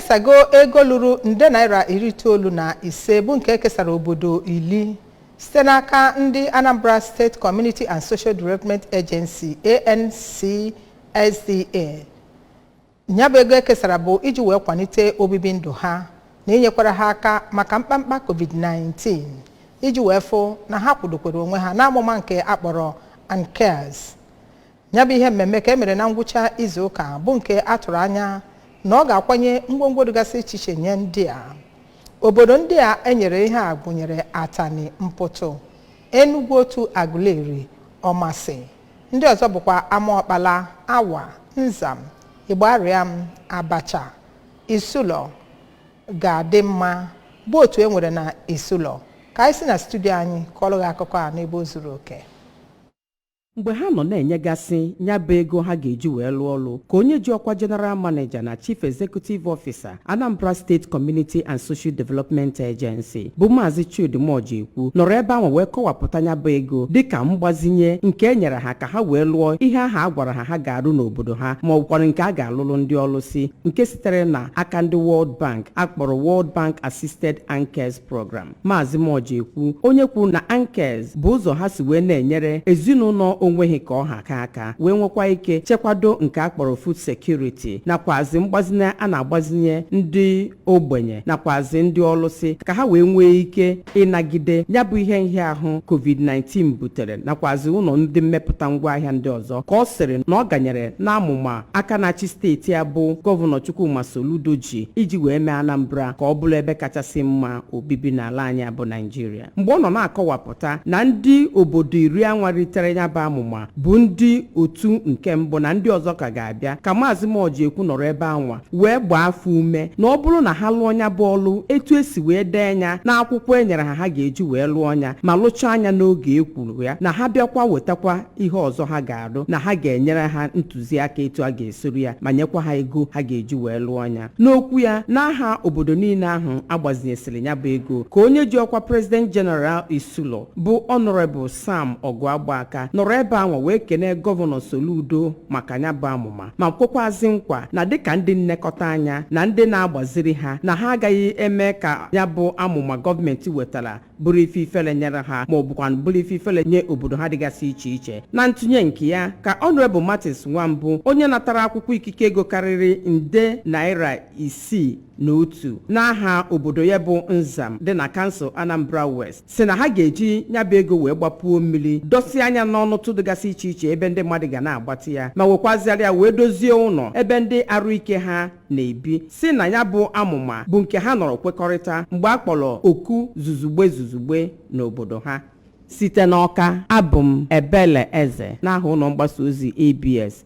Ekesago ego luru nde naira 95 bụ nke ekesara obodo 10 site n'aka ndị Anambra State Community and Social Development Agency, ANCSDA. Ya bụ ego ekesara bụ iji wee kwalite obibi ndụ ha na inyekwara ha aka maka mkpamkpa COVID-19, iji wee fụ na ha kwudokwere onwe ha n'amụma nke akpọrọ ANCARES. Ya bụ ihe mmemme ka e mere na ngwụcha izu ụka, bụ nke a tụrụ anya na ọ ga-akwanye ngwongwo dịgasị iche iche nye ndị a. Obodo ndị a enyere ihe a gụnyere Atani, Mpụtụ, Enugwu Otu, Aguleri, Ọmasị. Ndị ọzọ bụkwa Amaọkpala, Awa, Nzam, Igbariam, Abacha, Isulọ ga-adị mma, bụ otu e nwere na Isulọ. Ka anyị si na studio anyị kọọrọ gị akụkọ a n'ebe o zuru oke. Mgbe ha nọ na-enyegasị ya bụ ego ha ga-eji wee lụọ ọrụ, ka onye ji ọkwa General Manager na Chief Executive Officer, Anambra State Community and Social Development Agency, bụ Maazị Chudi Mojekwu, nọrọ ebe ahụ wee kọwapụta ya bụ ego dịka mgbazinye nke e nyere ha ka ha wee lụọ ihe ahụ a gwara ha ha ga-arụ n'obodo ha, ma ọ bụkwanụ nke a ga-alụrụ ndị ọlụsị, nke sitere na aka ndị World Bank akpọrọ World Bank Assisted ANCARES Program. Maazị Mojekwu, onye kwuru na ANCARES bụ ụzọ ha si wee na-enyere ezinụlọ onweghị ka ọ ha aka aka wee nwekwa ike chekwado nke a kpọrọ food security, nakwazi mgbazinye a na-agbazinye ndị ogbenye nakwazi ndị ọlụsị ka ha wee nwee ike ịnagide ya bụ ihe nhịahụ COVID-19 butere, nakwazi ụlọ ndị mmepụta ngwaahịa ndị ọzọ, ka ọ sịrị na ọ ganyere n'amụma aka na-achị steeti a bụ Gọvanọ Chukwuma Soludo ji iji wee mee Anambra ka ọ bụrụ ebe kachasị mma obibi n'ala anyị bụ Naijiria. Mgbe ọ nọ na-akọwapụta na ndị obodo 10 anwa ritere ya bụ amụma bụ ndị otu nke mbụ na ndị ọzọ ka ga-abịa, ka Maazị Mojekwu nọrọ ebe anwa wee gbaa afọ ume na ọ bụrụ na ha lụọ nya bụ ọlụ etu esi wee dee nya n'akwụkwọ e nyere ha, ha ga-eji wee lụọ nya ma lụchaa anya n'oge e kwuru ya, na ha bịakwa wetakwa ihe ọzọ ha ga-arụ, na ha ga-enyere ha ntụziaka etu a ga-esoro ya ma nyekwa ha ego ha ga-eji wee lụọ nya. N'okwu ya n'aha obodo niile ahụ agbazinyesịrị ya bụ ego, ka onye ji ọkwa President General Isulo, bụ Honorable Sam Ọgụagbaka, nọrọ ebe ahụ wee kene Gọvanọ Soludo maka ya bụ amụma, ma kwekwazi nkwa na dịka ndị nnekọta anya na ndị na-agbaziri ha, na ha agaghị eme ka ya bụ amụma gọọmenti wetara bụrụ ife ifele nyere ha, ma ọ bụkwa bụrụ ife ifele nye obodo ha dịgasị iche iche. Na ntụnye nke ya, ka Honorable Martins Nwambụ, onye natara akwụkwọ ikike ego karịrị nde naira 61 n'aha obodo ya bụ Nzam dị na kansụl Anambra West, si na ha ga-eji ya bụ ego wee gbapuo mmiri, dosie anya n'ọnụtụ dịgasị iche iche ebe ndị mmadụ ga na-agbatị ya, ma wekwazịara ya wee dozie ụlọ ebe ndị arụ ike ha na-ebi. Si na ya bụ amụma bụ nke ha nọrọ kwekọrịta mgbe a kpọrọ oku zuzugbe zuzugbe n'obodo ha. Site n'Ọka, abụ m Ebele Eze n'aha ụlọ mgbasa ozi ABS.